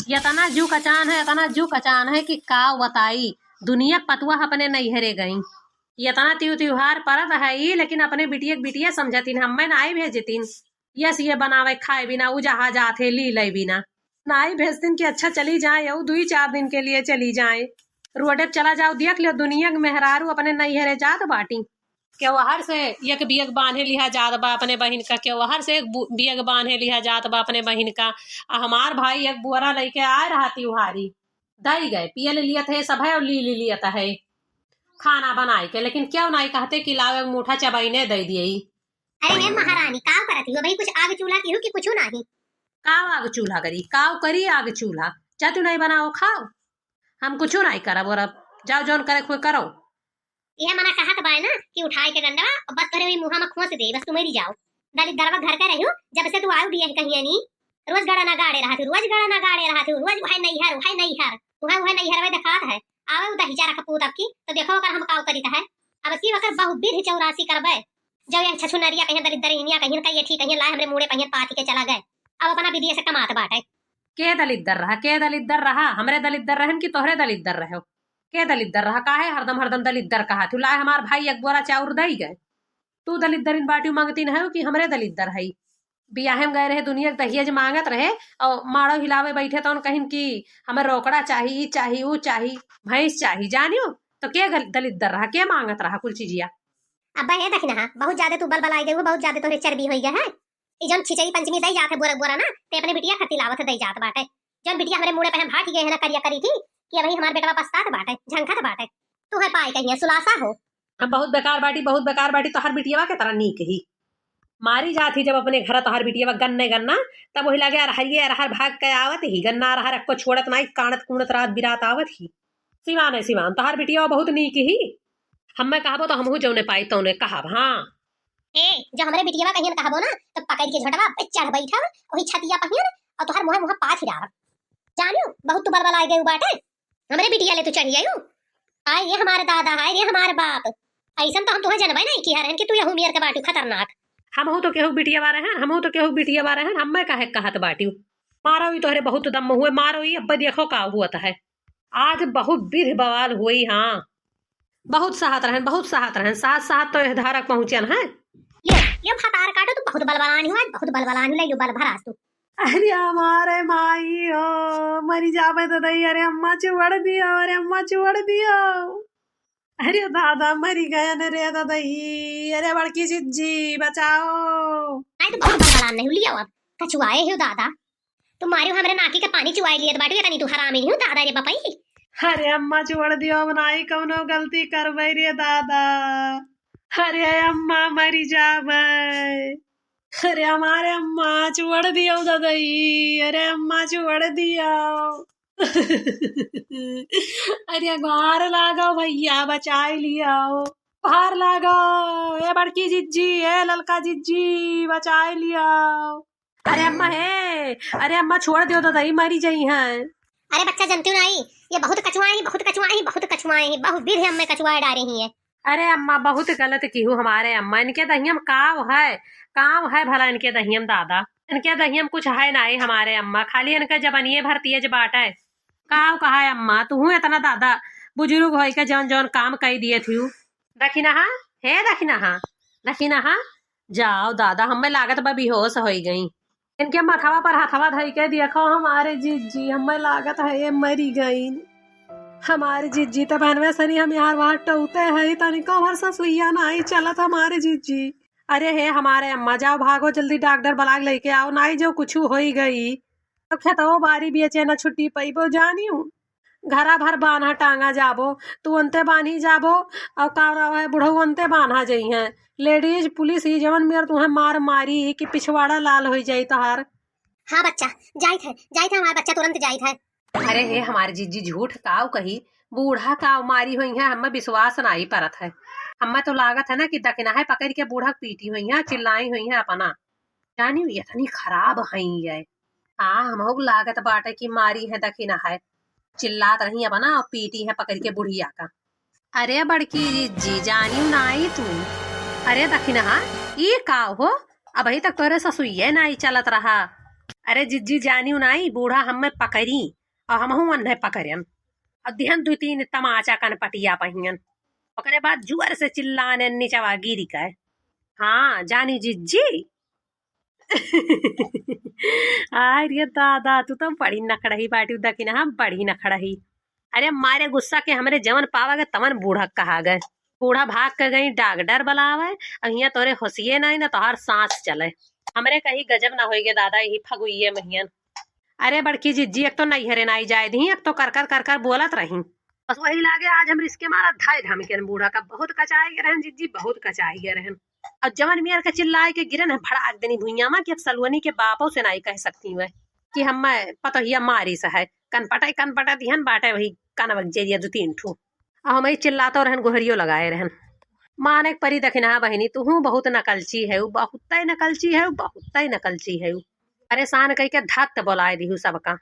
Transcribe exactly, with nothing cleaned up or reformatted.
यतना जू कचान है, यतना जू कचान है कि का बताई। दुनिया पतुआ अपने नैहरे गई। यतना त्यू त्योहार परत है ई, लेकिन अपने बिटिया के बिटिया समझतिन। हम्मे नाई भेजतिन। यस, ये बनावे खाए बिना, उ जहाँ जात है, ली ले बिना। नाई भेजतिन कि अच्छा चली जाए, यऊ दुई चार दिन के लिए चली जाए। रोडे पे चला जाओ, देख लो, दुनिया के मेहरारू अपने नैहरे जात बाटी। केवहर से एक बियग बान्हे लिहा जात बा अपने बहिन का, केवहर से एक बु-, बियग बान्हे लिहा जात बा अपने बहिन का। आ हमार भाई एक बोरा लइके आए रहा त्योहारी, दई गए, पियल लियत है सब है और ली, ली लियत है खाना बनाए के, लेकिन क्यों नाई कहते कि लाओ एक मुठा चबैने दे दिए। अरे हे महारानी, काव करत ही हो भाई? कुछ आग चूल्हा की हो कि कुछ नाही? काव आग चूल्हा करी, काव करी आग चूल्हा? जा तू नाई बनाओ, खाओ, हम कुछ नाई करब। और अब जाओ, जौन करे खुए करो। ये मना कहत बाय ना कि उठाए के डंडवा और बस तोरे वही मुहा में खोस दे, बस तू मरी जाओ। दलित दरवा घर का रही हो, जब से तू आयो बिया कहीं नी, रोज गड़ा ना गाड़े रहा तू, रोज गड़ा ना गाड़े रहा तू, रोज वह नैहर, वह नैहर, वह, वह नैहर में देखात है। आवे उ दहिजरा कपूत अब की, तो देखो ओकर हम काव करित है। अब सी ओकर बहुविध चौरासी करबे। जब यह छछुनरिया कहिन, दलिद्दरिनिया कहिन, कहिए ठीक कहिन, लाए हमरे मूड़े पहिन पाथी के चला गए। अब अपना विधि से कमात बाटे। के दलिद्दर रहा, के दलिद्दर रहा? हमरे दलिद्दर रहन कि तोहरे दलिद्दर रहो? के दलिद्दर रहा? काहे हरदम, हरदम दलिद्दर कहा तू? लाए हमार भाई एक बोरा चाउर दई गए। तू दलिद्दरिन बाटियो मांगतिन है कि हमरे दलिद्दर है? बियाहे में गए रहे, दुनिया के दहियज मांगत रहे, और माड़ो हिलावे बैठे तौन कहिन कि हमें रोकड़ा चाही, ई चाही, ऊ चाही, भैंस चाही, जानियो? तो के गल-, दलिद्दर रहा, के मांगत रहा कुल चीजिया? अब्बा हे दखिनहा, बहुत ज्यादा तू बलबलाई गई हो, बहुत ज्यादा तोहरे चर्बी होई गया है। ई जौन खिचड़ी पंचमी दई जात है बोरा बोरा ना, ते अपने बिटिया खातिर लावत है, दई जात बाटे। जौन बिटिया हमरे मूड़े पे हम भाठी गए है ना, करिया करी थी कि अबही हमार बेटवा पछतात बाटे, झंखत बाटे। तू है पाए कहिया सुलासा हो। हम बहुत बेकार बाटी, बहुत बेकार बाटी, तोहार बिटियावा के तरह नीक ही। मारी जात ही जब अपने घर तोहार बिटियावा गन्ने गन्ना, तब वही लगे अरहरिये अरहर भाग के आवत ही, गन्ना अरहर एक्को छोड़त नाई, कानत कूनत रात बिरात आवत ही। सिवान है सिवान, तोहार बिटियावा बहुत नीक ही। हम्मे कहबो तो हमहू जौने पाई तौने कहब, हाँ। ए, जो हमरे बिटियावा कहियन कहबो ना, तो पकड़ के झोटवा पे चढ़ बैठब, वही छतिया पहियन, और तोहार मुँह मुँह पाथ ही डारब। जानियो, बहुत तू बलबलाई गई बाटे। हमरे बिटिया ले तू चढ़ी आयु। हाय रे हमारे दादा, हाय रे हमारे बाप, ऐसन तो हम तुहे जनबे नहीं की हरहन कि तू यहू मियर के बाटू खतरनाक। हमहू तो केहू बिटिया बा रहन, हमहू तो केहू बिटिया बा रहन, हम्मे काहे कहत बाटियो? मारो ई तोहरे बहुत दम हुए, मारो ई, अब्बे देखो का हुआ है। आज बहुत विध बवाल हुई, हाँ। बहुत सहत रहन, बहुत सहत रहन, सहत सहत तो एह धारक पहुँचन है। यो, यो भतार काटो, तू बहुत बलबलानी हुआ, बहुत बलबलानी हुआ, यो बल भरास तू। अरे हमारे माई हो, मरी जाबे तो दई, अरे अम्मा छोड़ दियो, अरे अम्मा छोड़ दियो। अरे दादा मरी गयन रे दादा ही, अरे बड़की जिज्जी बचाओ। आई तो बहुत बलबलान नहीं लियो अब, कछुआए हो दादा। तुम मारियो हमरे नाकी के पानी चुआई लियत बाटू, इतनी तू हरामी हो दादा रे बपई। अरे अम्मा छोड़ दियो, अब नाई कौनो गलती करबे रे दादा। अरे अम्मा मरी जाबे। अरे हमारे अम्मा छोड़ दियो ददई, अरे अम्मा छोड़ दियो। अरे गोहार लागो भैया बचाई लियो, गोहार लागो, ए बड़की जिज्जी, ए ललका जिज्जी बचाई लियो। अरे अम्मा हे, अरे अम्मा छोड़ दियो ददई, मरी जइहैं। अरे बच्चा जनती नहीं, ये बहुत कछुआए ही, बहुत कछुआए ही, बहुत कछुआए ही, बहुत विध है अम्मा कछुआए डारे ही है। अरे अम्मा, बहुत गलत किहू हमारे अम्मा। इनके दहियम काव है, काव है भला इनके दहियम दादा? इनके दहियम कुछ है नाई हमारे अम्मा, खाली इनके जबनिये भर तेज बाटे। काव कहा है अम्मा, तुहू इतना दादा बुजुर्ग होई के जौन जौन काम कई दिए थियू। दखिनहा, हे दखिनहा, दखिनहा, जाओ दादा, हम्मे लागत बा बेहोश होई गई। इनके मथवा पर हथवा धई के देखो, हमारे जिज्जी, हम्मे लागत है ये मरी गईन। हमारे जिज्जी त बहनवे सनी हम यार वहाँ टौते है, तनिको भर ससुइया नाई चलत हमारे जिज्जी। अरे हे हमारे अम्मा, जाओ भागो जल्दी डॉक्टर बलाग लेके आओ, नाई जो कुछ होई गई तो खेतवो बारी बेचे ना छुट्टी पइबो जानियो। घरा भर बान्हा टांगा जाबो, तू अंते बान्ही जाबो, और का नाव है, बुढ़ऊ अंते बान्हा जइहैं। लेडीज पुलिस ही जवन मेर तुहें मार मारी कि पिछवाड़ा लाल होई जाई तोहार। हाँ बच्चा, जाइत है, जाइत है हमार बच्चा, तुरंत जाइत है। अरे हे हमार जिज्जी, झूठ काव कही, बूढ़ा काव मारी होइहैं, हम्मे विश्वास नाई परत है। हम्मे तो लागत है ना कि दखिनहा पकड़ के बूढ़ा के पीटी होइहैं, चिल्लाई होइहैं अपना। जानियो, इतनी खराब हई ये। हाँ, हमहू के लागत बाटे कि मारी है दखिनहा, चिल्लात रही अपना और पीटी है पकड़ के बुढ़िया का। अरे बड़की जिज्जी, जानियो नाई तू। अरे दखिनहा, ई का हो? अबही तक तोहरे ससुइये नाई चलत रहा। अरे जिज्जी, जानियो नाई, बूढ़ा हम्मे पकड़ी और हमहू उन्हें पकड़न और दिहन दुइ तीन तमाचा कनपटिया पहियन। ओकरे बाद जोर से चिल्लाने निचवा गिरी के। हाँ जानी जिज्जी। आय रे दादा, तू तो बड़ी नखड़ही बाटी, दखिनहा बड़ी नखड़ही। अरे मारे गुस्सा के हमरे जवन पावा गए तवन बूढ़ा कहा गए। बूढ़ा भाग के गई डॉक्टर बुलावे, और हियां तोरे होशिये नाई ना तोहार सांस चले। हमरे कहीं गजब ना होई गे दादा, यही फगुइये महियन। अरे बड़की जिज्जी, एक तो नैहरे नाई जाए दी, एक तो कर कर कर कर बोलत रही। बस वही लागे आज हम रिस्के मारा धाय धाम के बूढ़ा का बहुत कचाए गए रहन जिज्जी, बहुत कचाए गए रहन। और जवन मेर के चिल्लाए के गिरन है भड़ाक देनी भुइयां मा कि अब सलुअनी के बापो से नाई कह सकती हुए कि हम पतोहिया मारी से है। कनपटे कनपटे दिहन बाटे वही कनवक जेरिया दु तीन ठू। और हम चिल्लातो रहन, गोहरियो लगाए रहन। माने के परी दखिनहा बहिनी, तुहू बहुत नकलची है, बहुते नकलची है, बहुते नकलची है। परेशान कई के धत्त बोलाए दिहू सबका।